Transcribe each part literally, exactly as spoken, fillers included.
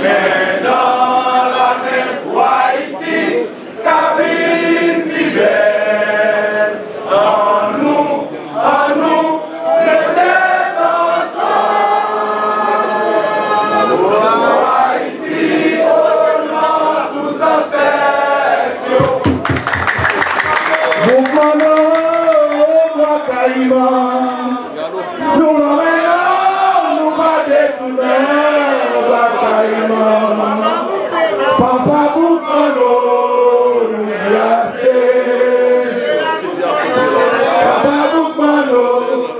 Men dan lamen pou Ayiti ka vin pi bèl. Annou, annou met tèt ansanm. Pou Ayiti, o non tout zansèt yo. Boukman, o Bwa Kayiman. Nou lanmè an, nou pa detounen, Bwa Kayiman. Papa Boukman, o, nou di ase. Papa Boukman, o,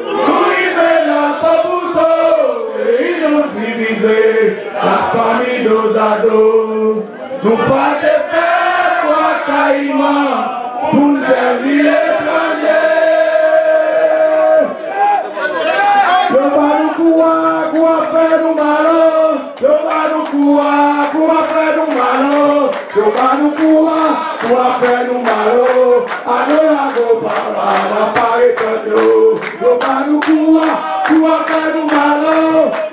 nou rive la, Tòpouto, peyi nou divize, la fami dozado. Nou pa te fè Bwa Kayiman pou n sèvi etranje. Yo ba nou kou a, kou a fè nou mal o. Yo ba nou kou a, kou a fè nou mal o. Yo ba nou kou a, kou a fè nou mal o. Alo lago papa, n ap pare tann yo. Yo ba nou kou a, kou a fè nou mal o.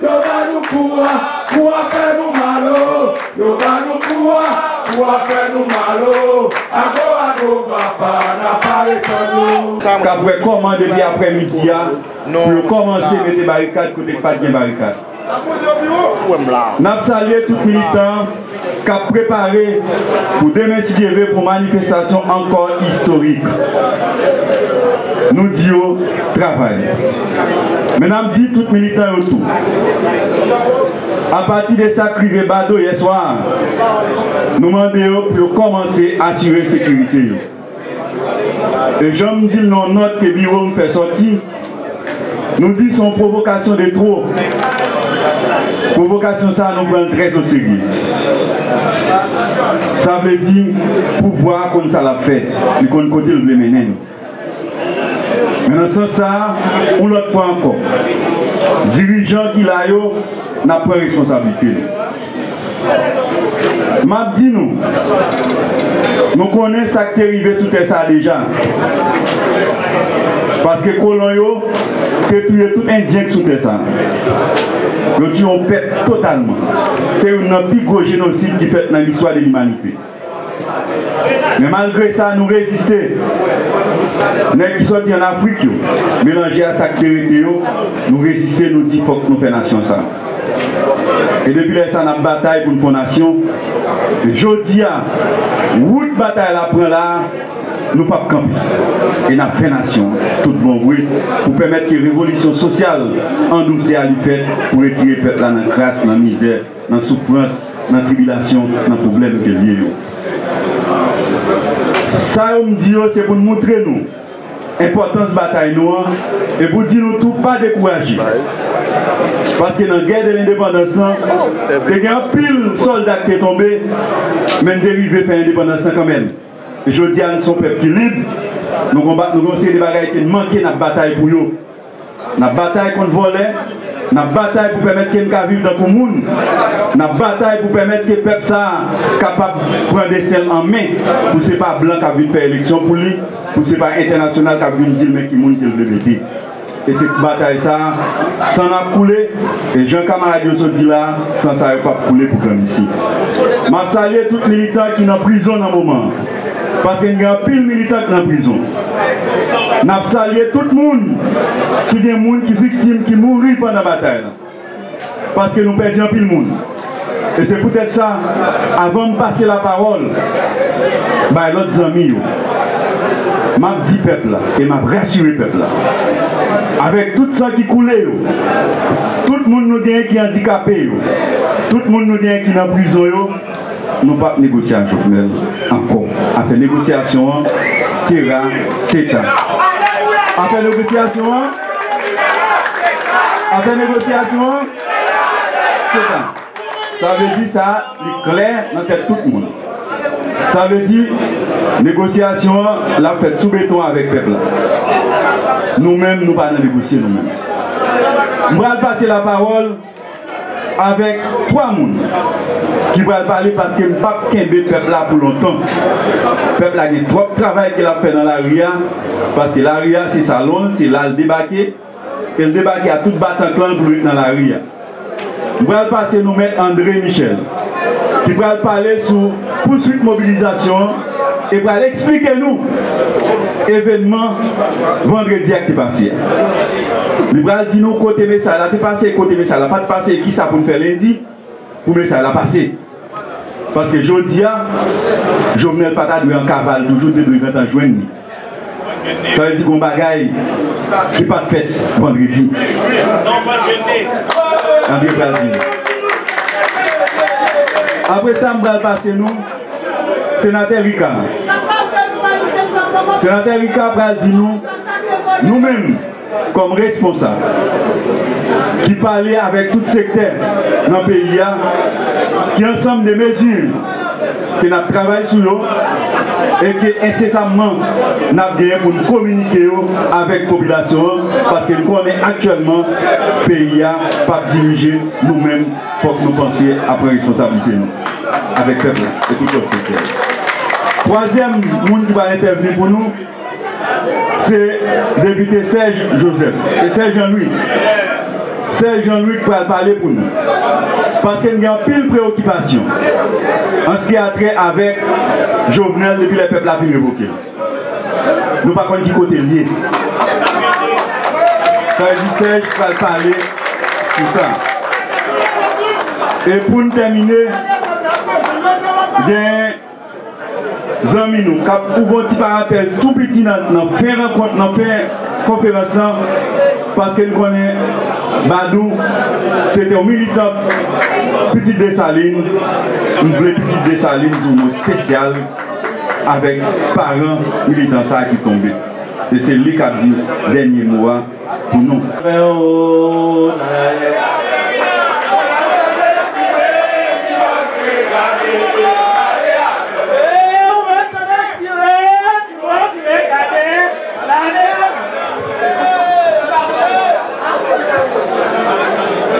Yo ba nou kou a, kou a fè nou mal o. Yo ba nou kou a, kou a fè nou mal o. Ago, ago, papa, n ap pare tann yo. K ap wè kòman depi aprèmidi a, pou yo kòmanse mete barikad kote k pa t gen barikad. N ap salye tout militan k ap prepare pou demen, si Dye vle, pou manifestasyon ankò istorik. Nou di yo travay. Men n ap di tout militan yo tou, apati de sa k rive Bado yè swa a, nou mande yo pou yo kòmanse asire sekirite yo. E jan m di l nan yon nòt ke biwo m fè sòti, nou di se yon pwovokasyon de two. Pwovokasyon sa a, nou pran l trè oserye. Sa vle di, pouvwa a konn sa l ap fè, li konn kote l vle mennen nou. Men nan sans sa a, yon lòt fwa ankò, dirijan ki la yo, n ap pran responsablite nou. M ap di nou, nou konnen sa k te rive sou tè sa a deja. Paske kolon yo te touye tout Endyen k sou tè sa a. Yo tiye yon pèp totalman. Se youn nan pi gwo jenosid ki fèt nan listwa de limanite. Men malgre sa, nou reziste. Nèg ki sòti ann Afrik yo, melanje a sa k te rete yo, nou reziste, nou di fòk nou fè nasyon sa. E depi lè sa, n ap batay pou n fè yon nasyon. E jodi a, wout batay la pran la, nou p ap kanpe. E n ap fè nasyon an, tout bon vre, pou pèmèt ke revolisyon sosyal an dousè a li fèt, pou retire pèp la nan kras, nan mizè, nan soufrans, nan tribilasyon, nan pwoblèm ke l ye yo. Sa yo m di yo, se pou n moutre nou enpòtans batay nou an, e pou di nou tou pa dekouraje. Paske nan gè de lendepandans lan, te gen anpil sòlda ki te tonbe, men n te rive fè endepandans lan kanmenm. E jodi a, nou se yon pèp ki lib, nou konbat, nou gen yon seri de bagay ke n manke, n ap batay pou yo. N ap batay kont vòlè, n ap batay pou pèmèt ke n ka viv tankou moun, n ap batay pou pèmèt ke pèp sa a kapab pran desten l an men, pou se pa blan k ap vin fè eleksyon pou li, pou se pa entènasyonal k ap vin di l men ki moun ke l vle mete. E se batay sa a, san n ap koule, e jan kamarad yo sot di la, san sa yo p ap koule pou granmesi. M ap salye tout militan ki nan prizon nan moman an. Paske n gen anpil militan k nan prizon. N ap salye tout moun ki gen moun ki viktim, ki mouri pandan batay la. Paske nou pèdi anpil moun. E se poutèt sa, avan m pase lapawòl bay lòt zanmi yo, m ap di pèp la, e m ap rasire pèp la, avèk tout san ki koule yo, tout moun nou genyen ki andikape yo, tout moun nou genyen ki nan prizon yo, nou p ap negosye ak Jovenel ankò. Afè negosyasyon an, se ra, se ta. Afè negosyasyon an, afè negosyasyon an, se ta. Sa vle di sa, li klè nan tèt tout moun. Sa vle di, negosyasyon an, l ap fèt sou beton avèk pèp la. Nou menm, nou pa nan negosye nou menm. M pral pase lapawòl avèk twa moun ki pral pale, paske m p ap kenbe pèp la pou lontan. Pèp la gen twòp travay ke l ap fè nan lari a, paske lari a se salon l, se la l debake, e l debake a tout batanklan l pou l ret nan lari a. M pral pase nou Mèt André Michel, ki pral pale sou pouswit mobilizasyon an e pral eksplike nou evènman vandredi a ki te pase a. Li pral di nou kote mesaj la te pase, kote mesaj la pa t pase, e kisa pou n fè lendi pou mesaj la pase. Paske jodi a, Jovenel pa ta dwe an kaval toujou, te dwe gentan jwenn li. Sa vle di gon bagay ki pa t fèt vandredi. André pral di nou. Apre sa, m pral pase nou Senatè Ricard. Senatè Ricard pral di nou, nou menm, kòm responsab ki pale avèk tout sektè nan peyi a, ki ansanm de mezi ke n ap travay sou yo e ke ensesamman n ap genyen pou n kominike yo avèk popilasyon an, paske n konnen aktyèlman peyi a p ap dirije nou menm. Fòk nou panse a pran responsablite nou avèk pèp la e tout lòt sektè. Twazyèm moun ki pral entèvni pou nou, se depite Serge Joseph. Se Serge Jean-Louis. Serge Jean-Louis ki pral pale pou nou. Paske n gen anpil preyokipasyon an se ki a trè avèk Jovenel depi lè pèp la fin revoke l. Nou pa konn ki kote l ye. Sa vle di Serge pral pale sou sa. E pou n tèmine, gen zanmi nou k ap ouvri yon ti parantèz tou piti nan, nan fen rankont, nan fen konferans lan, paske n konnen Badou se te yon militan Pitit Desalin. M vle Pitit Desalin di yon mo espesyal avèk paran militan sa a ki tonbe. E se li k ap di dènye mo a pou nou.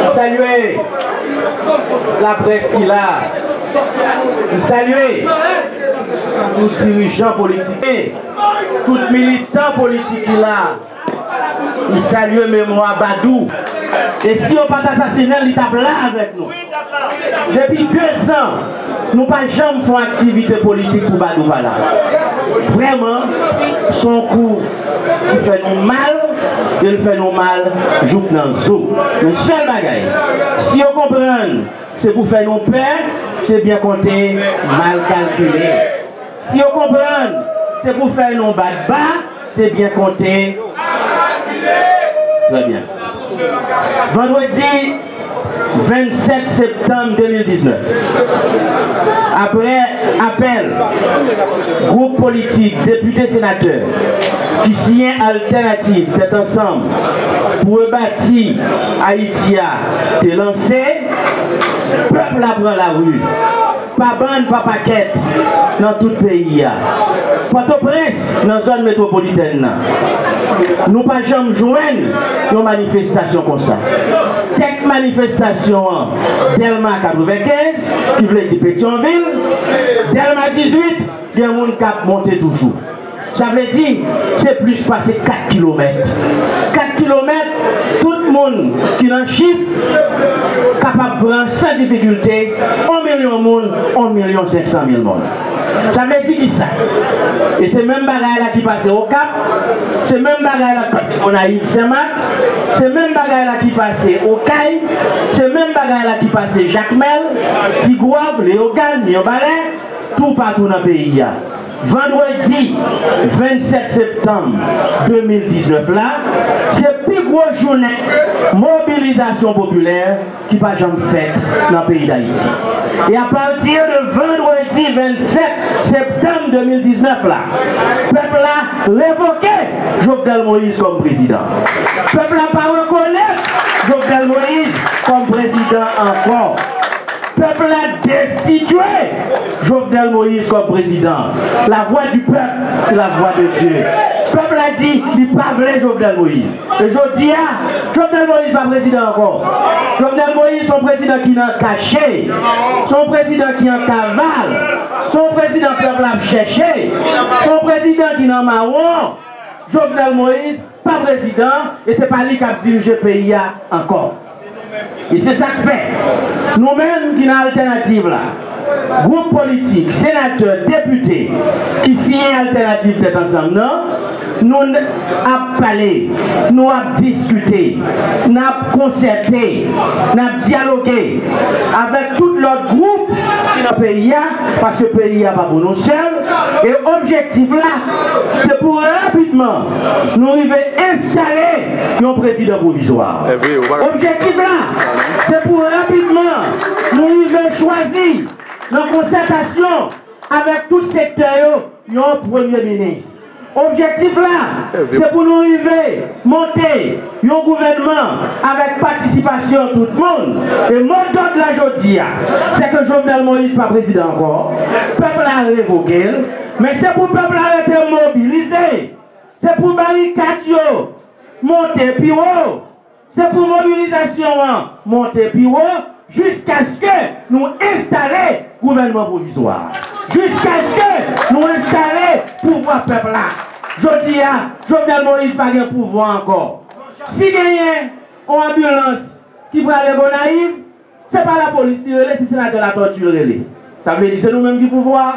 M salye laprès ki la. M salye tout dirijan politik, tout militan politik ki la. M salye memwa Badou. E si yo pa t asasinen l, li t ap la avèk nou. Depi de zan, nou pa janm fè yon aktivite politik pou Badou pa la. Vrèman, se yon kou ki fè nou mal, e l fè nou mal jouk nan zo. Yon sèl bagay, si yo konprann se pou fè nou pè, se byen konte, mal kalkile. Si yo konprann se pou fè nou bat ba, se byen konte. Trè byen. Vandredi vennsèt septanm de mil diznèf, apre apèl gwoup politik depite senatè ki siyen Altènativ Tèt Ansanm pou rebati Ayiti a te lanse, pèp la pran lari. Pa bann, pa pakèt, nan tout peyi a. Pòtoprens, nan zòn metwopolitèn nan, nou pa janm jwenn yon manifestasyon konsa. Tèt manifestasyon an, Dèlma katrevenkenz, ki vle di Petyonvil, Dèlma dizuit, gen moun k ap monte toujou. Sa vle di, se plis pase kat kilomèt. Kat kilomèt, tout moun ki nan chif kapab pran san difikilte, yon milyon moun, yon milyon senk san mil moun. Sa vle di kisa? E se menm bagay la ki pase Okap, se menm bagay la ki pase Gonayiv, Senmak, se menm bagay la ki pase Okay, se menm bagay la ki pase Jakmèl, Tigwav, Leyogàn, Mibalè, toupatou nan peyi a. Vandredi vennsèt septanm de mil diznèf la, se pi gwo jounen mobilizasyon popilè ki pa janm fèt nan peyi Dayiti. E apati de vandredi vennsèt septanm de mil diznèf la, pèp la revoke Jovenel Moïse kòm prezidan. Pèp la pa rekonèt Jovenel Moïse kòm prezidan ankò. Pèp la destitye Jovenel Moïse kòm prezidan. La voix du peuple, c'est la voix de Dieu. Pèp la di li pa vle Jovenel Moïse. E jodi a, Jovenel Moïse pa prezidan ankò. Jovenel Moïse se yon prezidan ki nan kache. Se yon prezidan ki an kaval. Se yon prezidan pèp la ap chèche. Se yon prezidan ki nan mawon. Jovenel Moïse pa prezidan e se pa li k ap dirije peyi a ankò. E se sa k fè, nou menm ki nan Altènativ la, gwoup politik, senatè, depite ki siyen Altènativ Tèt Ansanm nan, nou n-, ap pale, nou ap diskite, n ap konsète, n ap dyaloge avèk tout lòt gwoup ki nan peyi a, paske peyi a pa pou nou sèl. E objektif la, se pou rapidman nou rive enstale yon prezidan pwovizwa. Objektif la, se pou rapidman nou rive chwazi, nan konsètasyon avèk tout sektè yo, yon premye minis. Objektif la, se pou nou rive monte yon gouvènman avèk patisipasyon tout moun. E modòd la jodi a, se ke Jovenel Moïse pa prezidan ankò, pèp la revoke l, men se pou pèp la rete mobilize, se pou barikad yo monte pi wo, se pou mobilizasyon an monte pi wo jiskaske nou enstale gouvènman pwovizwa. Jiskaske nou enstale pouvwa pèp la. Jodi a, Jovenel Moïse pa gen pouvwa ankò. Si genyen yon anbilans ki prale Gonayiv, se pa lapolis li rele, se senatè Latortue l rele. Sa vle di se nou menm ki pouvwa a.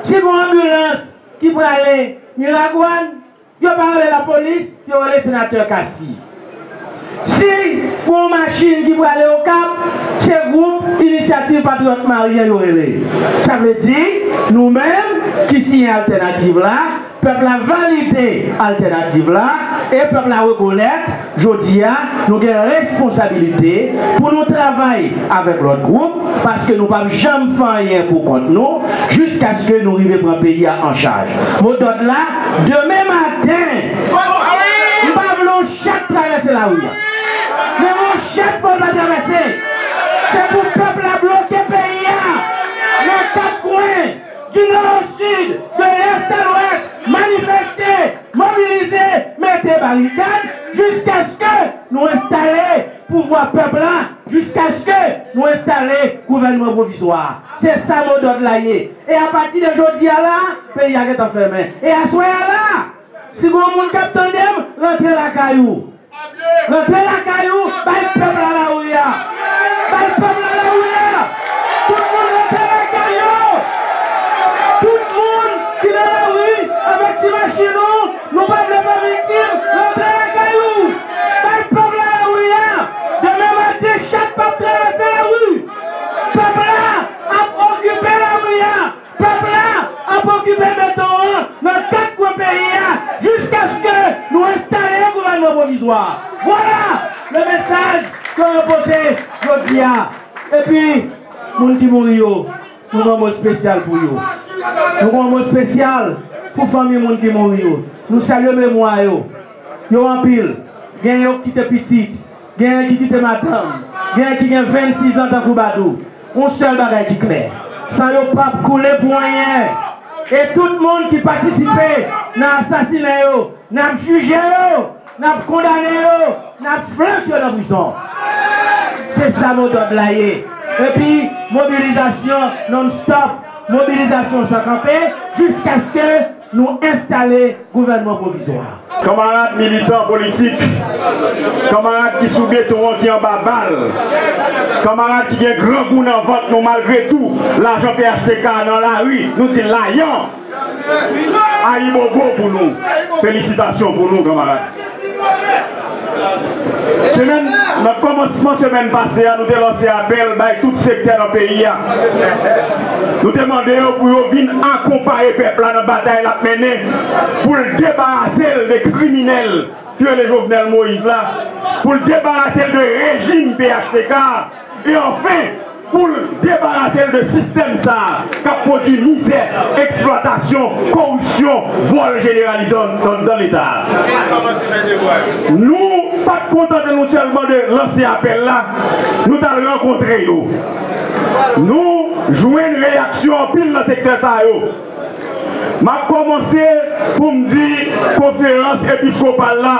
Si gen yon anbilans ki prale Miragwàn, yo pa rele lapolis, yo rele senatè Cassy. Si gon machin ki prale Okap, se gwoup Inisyativ Patriyòt Maryen yo rele. Sa vle di, nou menm ki siyen Altènativ la, pèp la valide Altènativ la, e pèp la rekonèt, jodi a, nou gen responsabilite pou nou travay avèk lòt gwoup, paske nou p ap janm fè anyen pou kont nou, jiskaske nou rive pran peyi a an chaj. Modòd la, demen maten, m pa vle yon chat travèse lari a. Men yon chat pòl pa travèse. Se pou pèp la bloke peyi a nan kat kwen, du nord au sud, de l'est à l'ouest, manifeste, mobilize, mete barikad, jiskaske nou enstale pouvwa pèp la, jiskaske nou enstale gouvènman pwovizwa. Se sa modòd la ye. E apati de jodi a la, peyi a gentan fèmen. E aswè a la, si gon moun k ap tande m, rantre lakay ou. Rantre lakay ou, bay pèp la lari a. Bay pèp la lari a. Tout moun rantre lakay yo. Tout moun ki nan lari avèk ti machin ou, nou pa vle fè viktim, rantre lakay ou. Bay pèp la lari a. Demen maten, chat p ap travèse lari. Pèp la ap okipe lari a. Pèp la ap okipe beton an nan kat kwen peyi a jiskaske nou enstale yon gouvènman pwovizwa. Vwala le mesaj ke mwen pote jodi a. Epi, moun ki mouri yo, nou gen yon mo espesyal pou yo. Nou gen yon mo espesyal pou fanmi moun ki mouri yo. Nou salye memwa yo. Yo anpil. Gen yo ki kite pitit. Genyen ki kite madanm, genyen ki gen vennsis an tankou Badou. Yon sèl bagay ki klè, san yo p ap koule pou anyen. E tout moun ki patisipe nan asasinen yo, n ap jije yo, n ap kondane yo, n ap flank yo nan prizon. Se sa modòd la ye. Epi, mobilizasyon non-stop, mobilizasyon san kanpe, jiskaske nou enstale gouvènman pwovizwa. Kanmarad militan politik, kanmarad ki sou beton an, ki anba bal, kanmarad ki gen grangou nan vant nou malgre tou, lajan P H T K nan lari, nou di l layan. Ayibobo pou nou. Felisitasyon pou nou, kanmarad. Semèn, nan kòmansman semèn pase a, nou te lanse apèl bay tout sektè nan peyi a. Nou te mande yo pou yo vin akonpaye pèp la nan batay l ap mennen pou l debarase l de kriminèl ki rele Jovenel Moïse la, pou l debarase l de rejim P H T K a, e anfen, pou l debarase l de sistèm sa a k ap pwodui mizè, eksplwatasyon, koripsyon, vòl jeneralize anndan Leta a. Nou pa t kontante nou sèlman de lanse apèl la, nou t al rankontre yo. Nou jwenn reyaksyon anpil nan sektè sa yo. M ap kòmanse pou m di konferans episkopal la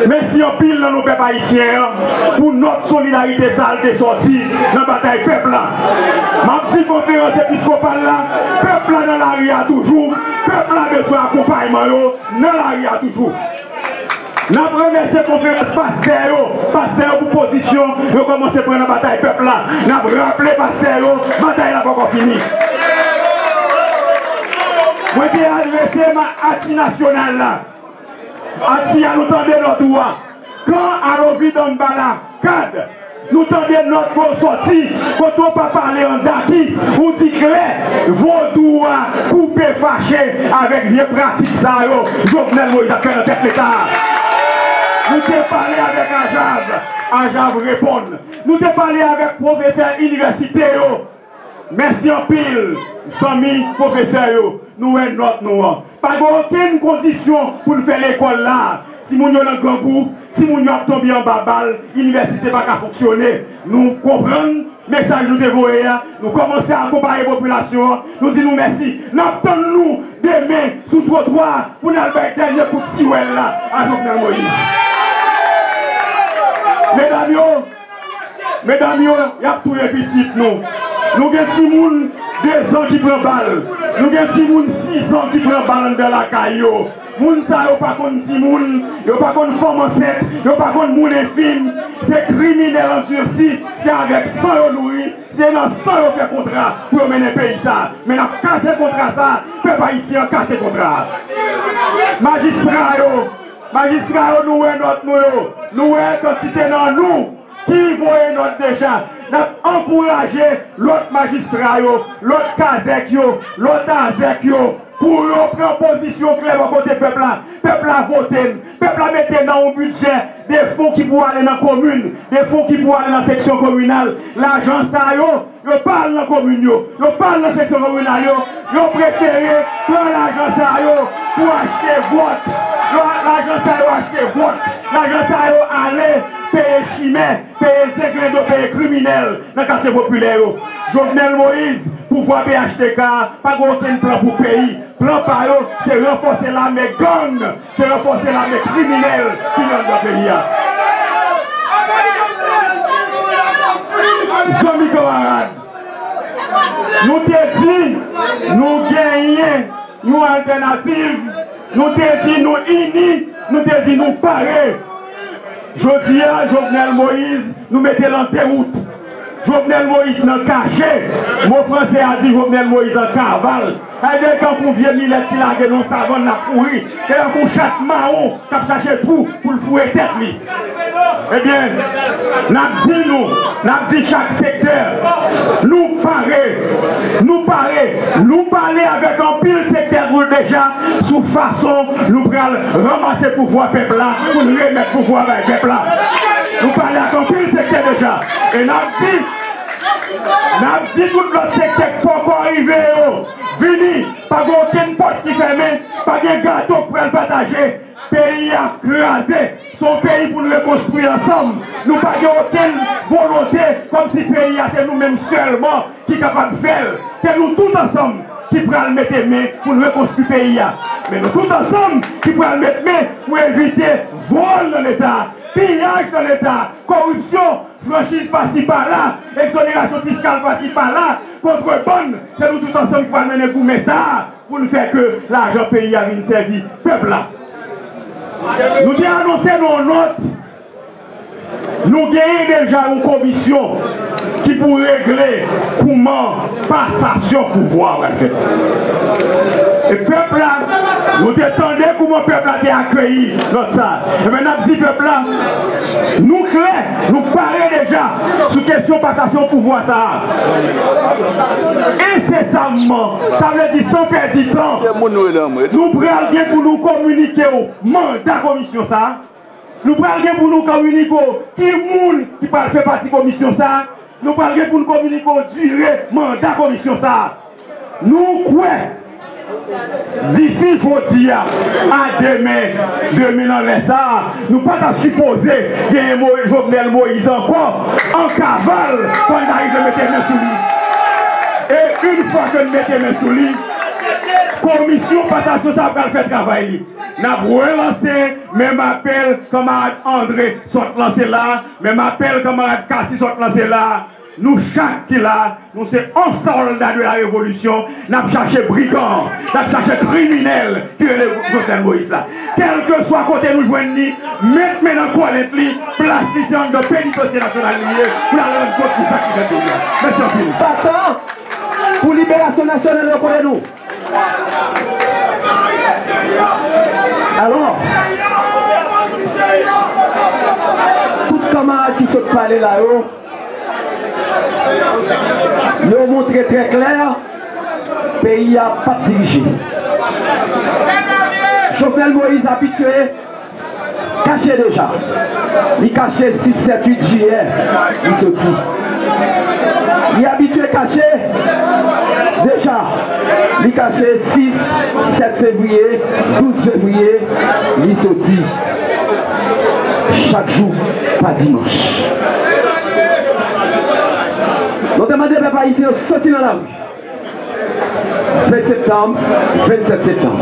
mèsi anpil nan non pèp ayisyen an pou nòt solidarite sa a l te sòti nan batay pèp la. M ap di konferans episkopal la, pèp la nan lari a toujou, pèp la bezwen akonpayman yo nan lari a toujou. N ap remèsye konferans pastè yo, pastè yo pou pozisyon yo kòmanse pran nan batay pèp la. N ap raple pastè yo, batay la poko fini. Mwen te adrese ma ati nasyonal la. Ati a, nou tande nòt ou a. Kan Arovi Dambala, kad, nou tande nòt bò sòti, kote w pa pale an daki, ou di klè, vodou a koupe fache avèk vye pratik sa yo Jovenel Moïse ap fè nan tèt Leta a. Nou te pale avèk Ajav, Ajav reponn. Nou te pale avèk pwofesè inivèsite yo. Mèsi anpil, zanmi pwofesè yo, nou wè nòt nou an. Pa gen okenn kondisyon pou n fè lekòl la. Timoun yo nan grangou, timoun yo ap tonbe anba bal, inivèsite pa ka fonksyone. Nou konprann mesaj nou te voye a, nou kòmanse akonpaye popilasyon an, nou di nou mèsi. N ap tann nou demen sou twotwa pou n al bay dènye kout siwèl la a Jovenel Moïse. Medam yo, Medam yo, y ap touye pitit nou. Nou gen timoun de zan ki pran bal. Nou gen timoun sis zan ki pran bal anndan lakay yo. Moun sa yo pa konn timoun, yo pa konn fanm ansent, yo pa konn moun enfim. Se kriminèl andisi, se avèk san yo nouri, se nan san yo fè kontra pou yo mennen peyi sa. Men n ap kase kontra sa, pèp ayisyen an kase kontra. Majistra yo, majistra yo, nou wè nòt nou yo, nou wè kantite nan nou ki voye nòt deja. N ap ankouraje lòt majistra yo, lòt kazèk yo, lòt azèk yo, pou yo pran pozisyon klè bò kote pèp la. Pèp la vote n. Pèp la mete nan yon bidjè de fon ki pou ale nan komin, de fon ki pou ale nan seksyon kominal. Lajan sa yo, yo pa al nan komin yo, yo pa al nan seksyon kominal yo, yo prefere pran lajan sa yo pou achte vòt. Yo, lajan sa yo achte vòt. Lajan sa yo ale peye chimè, peye zenglendo, peye kriminèl nan katye popilè yo. Jovenel Moïse, pouvwa P H T K a, pa gen okenn plan pou peyi. Plan pa yo, se ranfòse lame gang, se ranfòse lame kriminèl ki gen anndan peyi a. Zanmi kanmarad, nou te di nou genyen yon altènativ, nou te di nou ini, nou te di nou pare. Jodi a, Jovenel Moïse, nou mete l an dewout. Jovenel Moïse nan kache. Mo franse a di Jovenel Moïse an kaval. Sa vle di tankou vye milèt ki lage nan savann l ap kouri. Se tankou chat mawon k ap chache twou pou l foure tèt li. Ebyen, n ap di nou, n ap di chak sektè, nou pare, nou pare, nou pale avèk anpil sektè tou deja sou fason nou pral ranmase pouvwa pèp la, pou n remèt pouvwa bay pèp la. Nou pale ak anpil sektè deja. E n ap di, n ap di tout lòt sektè k poko rive yo, vini, pa gen okenn pòt ki fèmen, pa gen gato k pral pataje. Peyi a kraze. Se yon peyi pou n rekonstwi ansanm. Nou pa gen okenn volonte kòmsi peyi a se nou menm sèlman ki kapab fè l. Se nou tout ansanm ki pral mete men pou n rekonstwi peyi a. Men nou tout ansanm ki pral met men pou evite vòl nan Leta, piyaj nan Leta, koripsyon, franchiz pasi pala, egzonerasyon fiskal pasi pala, kontrebann. Se nou tout ansanm ki pral mennen goumen sa a pou n fè ke lajan peyi a vin sèvi pèp la. Nou te anonse nan yon nòt, nou genyen deja yon komisyon ki pou regle kouman pasasyon pouvwa a pral fèt. E pèp la, nou te tande kouman pèp la te akeyi nòt sa a. Ebyen, n ap di pèp la, nou klè, nou pare deja sou kesyon pasasyon pouvwa sa a. Ensesamman, sa vle di san pèdi tan, nou pral gen pou nou kominike w manda komisyon sa a. Nou pral gen pou nou kominike w ki moun ki pral fè pati komisyon sa a. Nou pral gen pou nou kominike w dire manda komisyon sa a. Nou kwè, disi jodi a, a demen, demen nan lè sa a, nou pa ta sipoze genyen Mo-, Jovenel Moïse ankò, an kaval, fò n ta rive mete men sou li. E yon fwa ke n mete men sou li, komisyon pasasyon sa a pral fè travay li. N ap relanse menm apèl kanmarad André sot lanse la, menm apèl kanmarad Cassy sot lanse la. Nou chak ki la, nou se yon sòlda de la revolisyon. N ap chache brigan, n ap chache kriminèl ki rele Jovenel Moïse la. Kèlkeswa kote nou jwenn li, met men nan kòlèt li, plas li se anndan penitansye nasyonal li ye, pou l al rann kont pou sa ki fèt peyi a. Mèsi anpil. Batan pou liberasyon nasyonal yo kote nou. Alò, tout kanmarad ki sot pale la yo, yo montre trè klè, peyi a p ap dirije. Jovenel Moïse abitye kache deja. Li kache sis, sèt, uit jiyè, li soti. Li abitye kache deja. Li kache sis, sèt fevriye, douz fevriye, li soti. Chak jou pa dimanch. Nou te mande pèp ayisyen yo soti nan lari. Ven septanm, vennsèt septanm.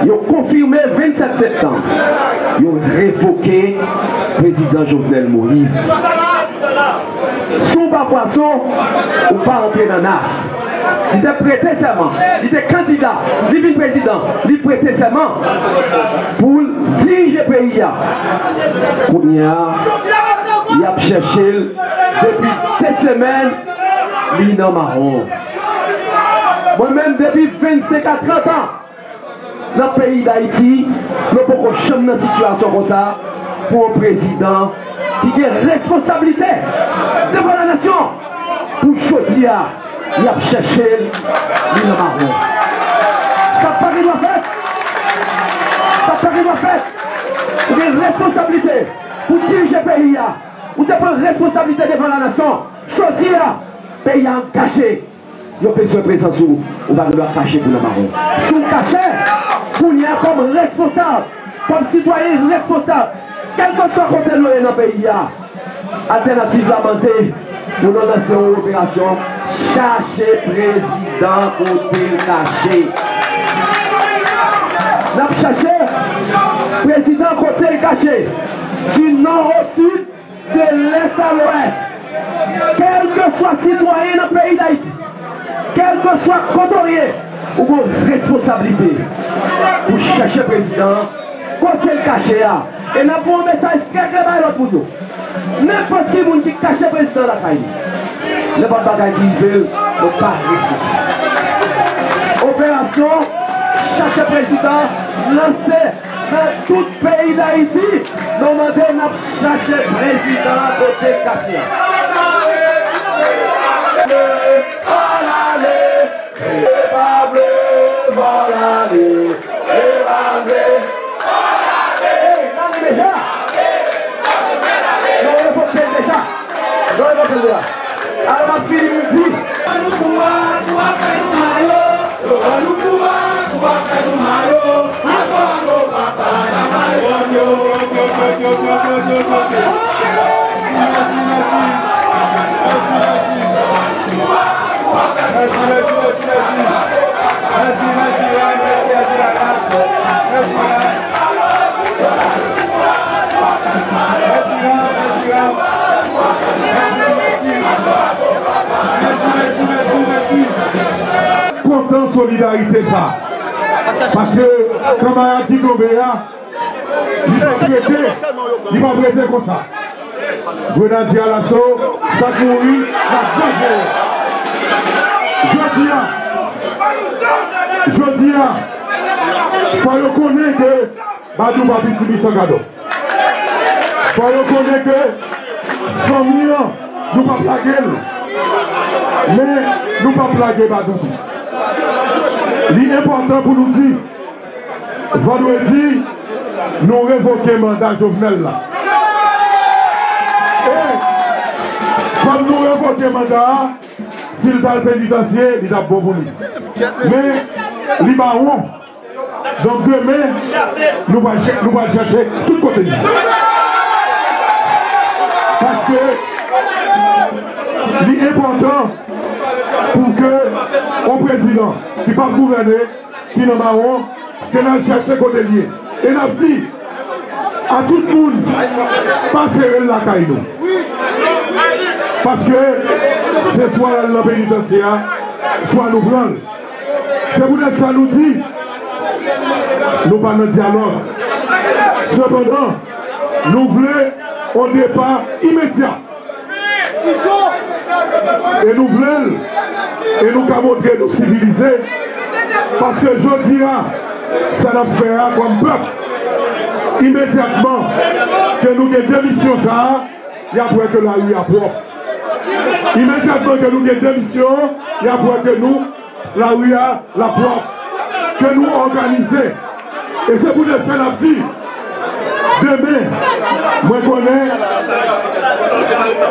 Yo konfime vennsèt septanm. Yo revoke prezidan Jovenel Moïse. Si w pa pwason, ou pa antre nan nas. Li te prete sèman, li te kandida, li vin prezidan, li prete sèman pou l dirije peyi a. Kounye a, y ap chèche l depi de semèn, li nan mawon. Mwen menm, depi vennsenk a trant an, nan peyi Dayiti, nou poko janm nan sitiyasyon konsa pou yon prezidan ki gen responsablite devan lanasyon. Pou jodi a, y ap chèche l, li nan mawon. Sa pa gen dwa fèt. Sa pa gen dwa fèt. Ou gen responsablite pou dirije peyi a. Ou te pran responsablite devan lanasyon. Jodi a, peyi a angaje. Yo bezwen prezans ou, ou pa gen dwa kache pou nan mawon. Si w kache, kounye a kòm responsab, kòm sitwayen responsab, kèlkeswa kote nou ye nan peyi a, Altènativ la mande pou nou lanse yon operasyon chache prezidan kote l kache. N ap chache prezidan kote l kache, du nord au sud, de l'est à l'ouest. Kèlkeswa sitwayen nan peyi Dayiti, kèlkeswa kote w ye, ou gen responsablite pou chèche prezidan an kote l kache a. E n ap voye yon mesaj trè klè bay lòt moun yo. Nenpòt ki moun ki kache prezidan lakay li, nenpòt bagay ki rive l, nou pa responsab. Operasyon chache prezidan lanse nan tout peyi Dayiti. Nou mande, n ap chache prezidan kote l kache a. Ann ale! Li pa vle, ann ale! Li pa vle, ann ale! Li pa vle deja! Nou revoke l deja! Nou revoke l deja! Alò, m ap fini pou di. Kontan solidarite sa. Paske kanmarad ki tonbe a, li pa prete, li pa prete konsa. Grenadye Alaso, sa k mouri, n ap venjere. Jodi a, jodi a, fò yo konnen ke Badou pa pitimi san gadò. Fò yo konnen ke fanmi an, nou p ap lage l. Men, nou p ap lage Badou tou. Li enpòtan pou nou di, vandredi, nou revoke manda Jovenel la. E, kòm nou revoke manda a, si l t al penitansye, li t ap bon pou li. Men, li mawon. Donk, demen, nou pral chè-, nou pral chèche tout kote li. Paske li enpòtan pou ke yon prezidan ki p ap gouvène, ki nan mawon, ke n al chèche kote l ye. E n ap di a tout moun, pa sere l lakay nou. Paske se swa l al nan penitansye a, swa nou pran l. Se poutèt sa nou di, nou pa nan dyalòg. Sepandan, nou vle yon depa imedya. E nou vle l, e nou ka montre nou sivilize. Paske jodi a, sa n ap fè a kòm pèp, imedyatman ke nou gen demisyon sa a, y ap wè ke lari a pwòp. Imedyatman ke nou gen demisyon, y ap wè ke nou, lari a, l ap pwòp. Ke nou òganize. E se poutèt sa n ap di, demen, mwen konnen,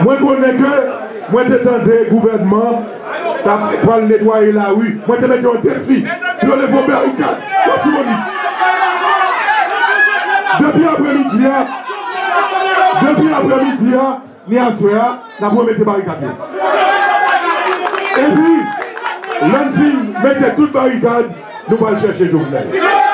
mwen konnen ke mwen te tande gouvènman t ap pral netwaye lari. Mwen te mete yon defi pou yo leve yon barikad Latibonit. Depi apremidi a, depi apremidi a, ni aswè a, n ap remete barikad yo. Epi, lè n fin mete tout barikad, nou pral chèche Jovenel.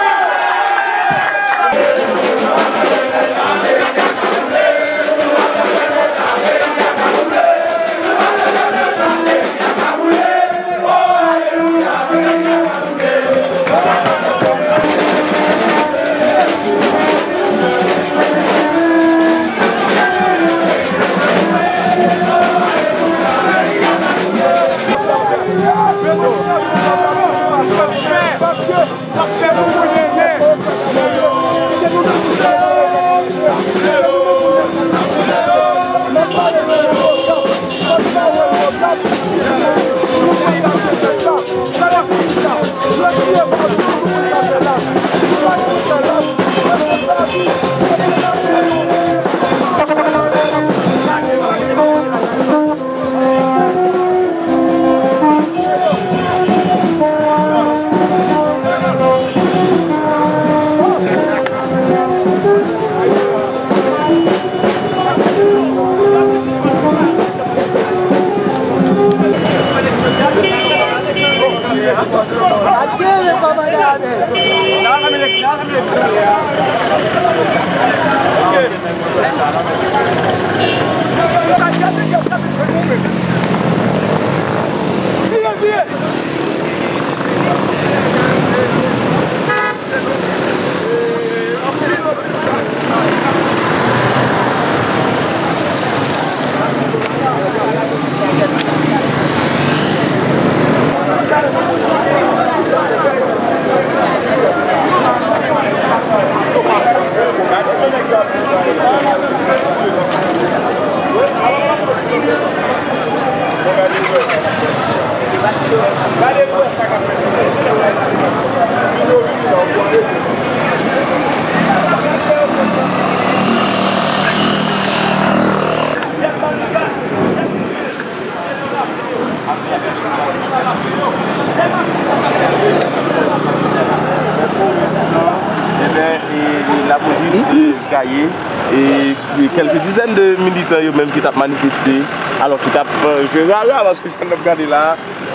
Ebyen, e, e, lapolis, e, gaye, e, e kèlke dizèn de militan yo menm ki t ap manifeste, alò ki t ap, e, jwe rara, paske sa n ap gade la,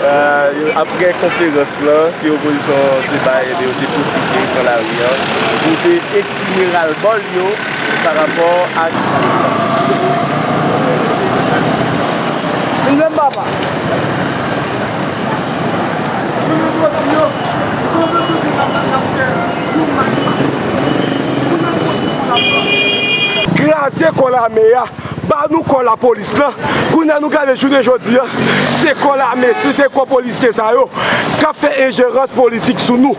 e, yo, apre konferans lan ke opozisyon te bay, ebyen, yo te pwofite pran lari a pou te eksprime ralbòl yo pa rapò ak. Vin menm papa. Jounen jodi a, jounen jodi a, n ap fè yon mach pou nou montre kò lame a. Kraze kò lame a. Ba nou kò lapolis lan. Kounye a nou gade jounen jodi a, se kò lame, se, se kò polisye sa yo k ap fè enjerans politik sou nou.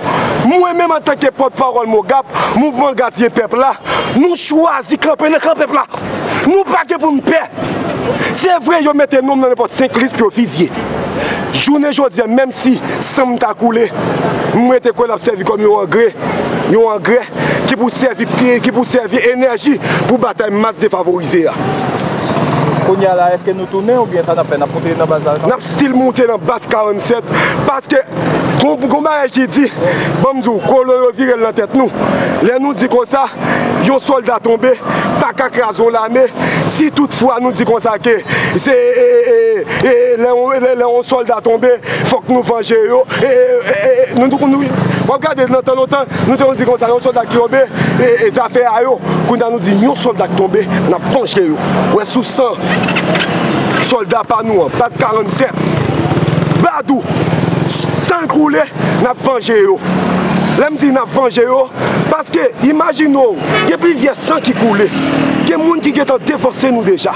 Mwen menm antanke pòtpawòl MOGAP, Mouvman Gadyen Pèp la, nou chwazi kanpe nan kan pèp la. Nou pa gen pou n pè. Se vre, yo mete non m nan nenpòt senk lis pou yo fizye. Jounen jodi a, menm si san m ta koule, m rete kwè l ap sèvi kòm yon angrè, yon angrè ki pou sèvi, ki, ki pou sèvi enèji pou batay mas defavorize a. Kounye a la, èske nou tounen oubyen sa n ap fè? N ap moute nan baz la ankò? N ap still moute nan baz karannsèt, paske gon, gon bagay ki di, ban m di w, kolon yo vire l nan tèt nou. Lè nou di konsa, yon sòlda tonbe pa ka kraze yon lame. Si toutfwa nou di konsa ke se, e, e, e, e, lè yon, lè, lè yon sòlda tonbe, fòk nou vanje yo. E, e, e, e, nou, nou, nou, w ap gade nan tan lontan, nou te konn di konsa, yon sòlda ki tonbe, e, e, zafè a yo. Kounye a nou di yon sòlda k tonbe, n ap vanje yo. Wè sou san. Sòlda pa nou an, baz karannsèt, Badou, san l koule, n ap vanje yo. Lè m di n ap vanje yo, paske imajine w, gen plizyè san ki koule, gen moun ki gentan devanse nou deja.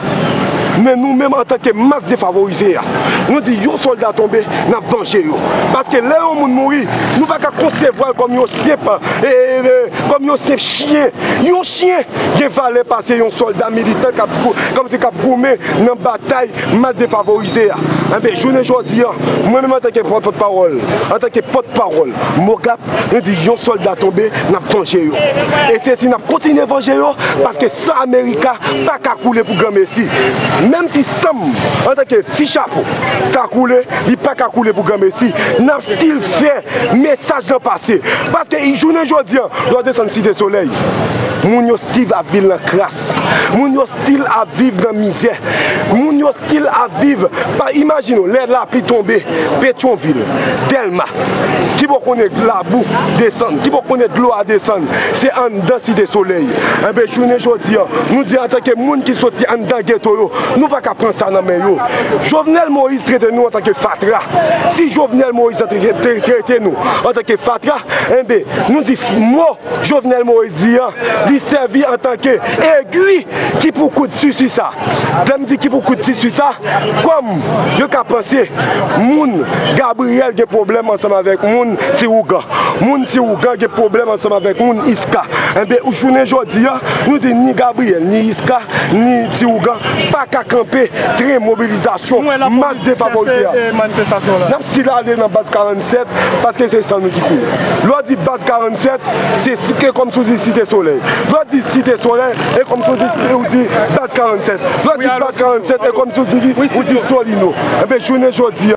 Men nou menm, antanke mas defavorize a, nou di yon sòlda tonbe, n ap vanje yo. Paske lè yon moun mouri, nou pa ka konsevwa l kòm yon senp, e, e, e, kòm yon senp chen. Yon chen gen valè pase yon sòlda militan k ap gou-, kòmsi k ap goumen nan batay mas defavorize a. Enben, jounen jodi a, mwen menm antanke pòt, pòtpawòl, antanke pòtpawòl MOGAP, nou di yon sòlda tonbe, n ap vanje yo. E se si n ap kontinye vanje yo, paske san Amerika pa ka koule pou granmesi. Menm si san m, antanke ti chapo, ta koule, li pa ka koule pou granmesi. N ap still fè mesaj lan pase. Paske jounen jodi a, lè w desann Site Solèy, moun yo still ap viv nan kras. Moun yo still ap viv nan mizè. Moun yo still ap viv. Pa imajine w, lè lapli tonbe, Petyonvil, Dèlma, ki bò konnen labou desann, ki bò konnen dlo a desann, se anndan Site Solèy. Enben, jounen jodi a, nou di antanke moun ki soti anndan geto yo, nou pa ka pran sa nan men yo. Jovenel Moïse trete nou antanke fatra. Si Jovenel Moïse trete, trete nou antanke fatra, enben, nou di f-, mo Jovenel Moïse di an, li sèvi antanke egwi ki pou koud sisi sa. Lè m di ki pou koud sisi sa, kòm yo ka panse moun Gabriyèl gen pwoblèm ansanm avèk moun Ti Ougan. Moun Ti Ougan gen pwoblèm ansanm avèk moun Iska. Enben, jounen jodi a, nou di ni Gabriyèl, ni Iska, ni Ti Ougan pa ka kanpe tren mobilizasyon mas defavorize a. N ap still ale nan baz karannsèt, paske se san nou ki koule. Lè w di baz karannsèt, se si-, e kòmsi w di Site Solèy. Lè w di Site Solèy, e kòmsi w di, ou di baz karannsèt. Lè w di baz karannsèt, e kòmsi w di, ou di Solino. Enben, jounen jodi a,